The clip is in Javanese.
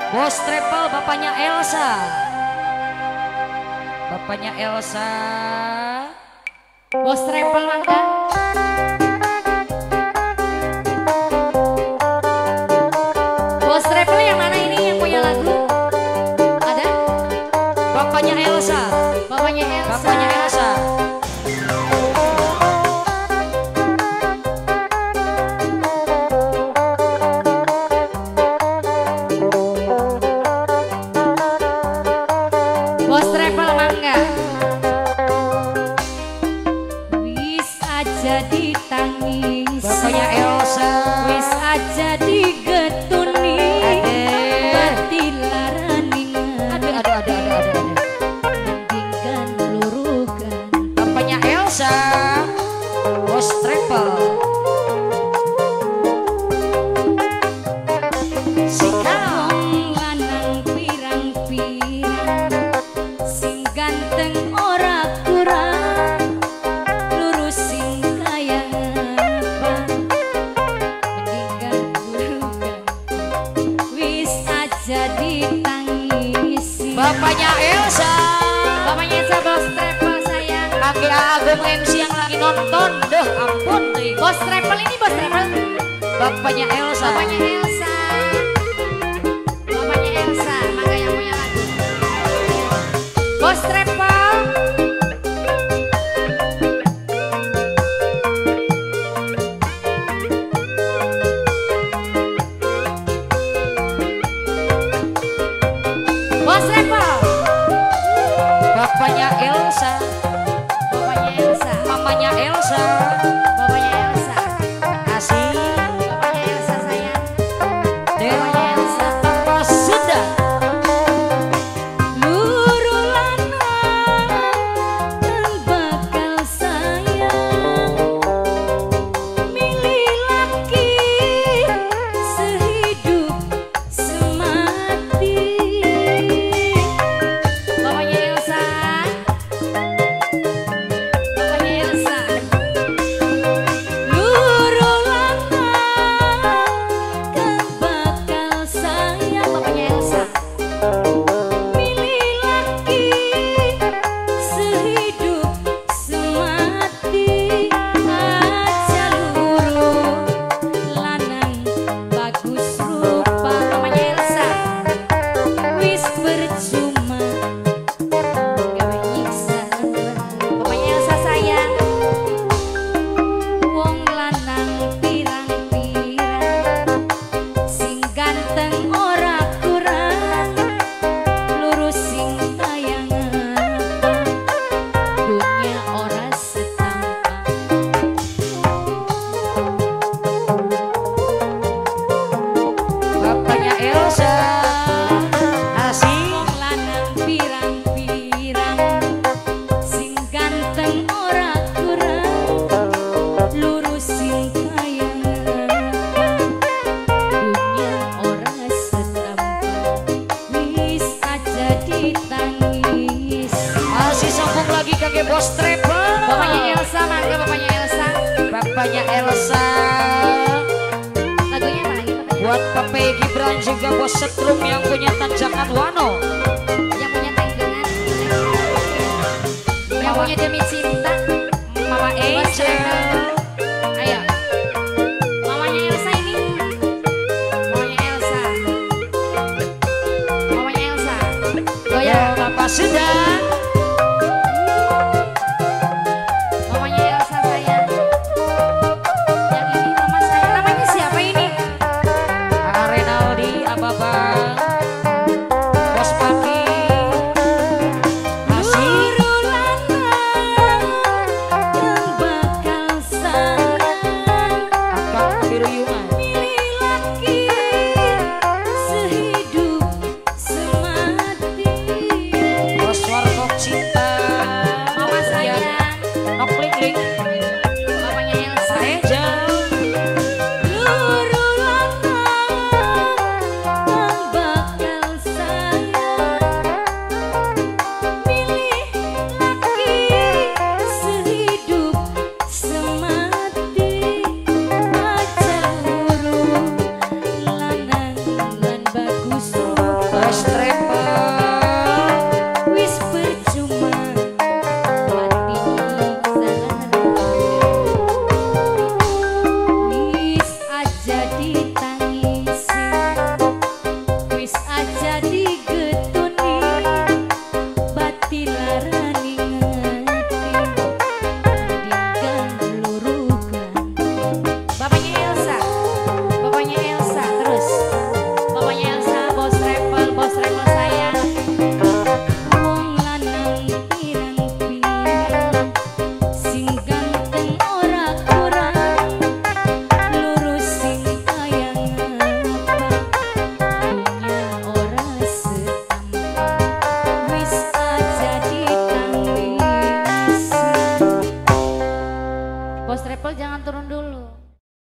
Bos Travel bapaknya Elsa. Bapaknya Elsa. Bos Travel mangga. Bos Travel yang mana ini yang punya lagu? Ada? Bapaknya Elsa. Bapaknya Elsa. Bapaknya Elsa. Bos Travel mangga. Wis aja ditangis. Bapaknya Elsa. Wis aja digetuni. Bati larani. Aduh aduh aduh aduh aduh. Mendingan lurugan. Bapaknya Elsa. Bos Travel. Sikap. Wong lanang pirang-pirang sing ganteng ora kurang, lurus sing kaya ngapa, mendingan lurugan. Wis aja ditangisi. Bapaknya Elsa. Bapaknya Elsa Bos Travel sayang. Kakek Agung MC yang lagi nonton. Duh ampun nih. Bos Travel ini Bos Travel. Bapaknya Elsa. Bapaknya Elsa. Bapaknya Elsa, mangga yang punya lagu. Bos Travel. Bos Travel. Bapaknya Elsa. Bapaknya Elsa. Mamanya Elsa. Bapaknya Elsa. Asik. Bapaknya Elsa sayang. Bapaknya Elsa tanpa sudah. Luru lanang kan bakal sayang, milih laki sehidup semati. Bapaknya Elsa. Bapaknya Elsa. Luru lanang kan bakal sayang. Bapaknya Elsa. Milih laki sehidup semati, aja luru lanang bagus rupa. Mamanya Elsa. Wis percuma gawe nyiksa. Mamanya Elsa sayang. Wong lanang pirang-pirang sing ganteng ora kurang, lurus sing kaya ngapa, dunia ora setampa. Bapaknya Elsa. Asik. Wong lanang pirang-pirang sing ganteng ora kurang, lurus sing kaya ngapa, dunia ora setampa. Wis aja ditangis. Masih sambung lagi kakek Bos Travel. Bapaknya Elsa, mangga bapaknya Elsa. Bapaknya Elsa. Lagunya apa lagi bapaknya? Buat Pape Gibran juga Bos Setrum yang punya tanjakan Wano. Yang punya tenggengan, yang punya demi cinta. Mama Bos Angel. Travel. Ayo. Mamanya Elsa ini. Mamanya Elsa. Mamanya Elsa. Goyang. Bapak sudah. Mamanya Elsa sayang. Yang ini mama saya. Namanya siapa ini? Renaldi Ababa. Bos Paki. Asik. Luru lanang kan bakal sayang, Akang Piruyungan. milih laki sehidup semati. Bos Warno. Bos Travel jangan turun dulu.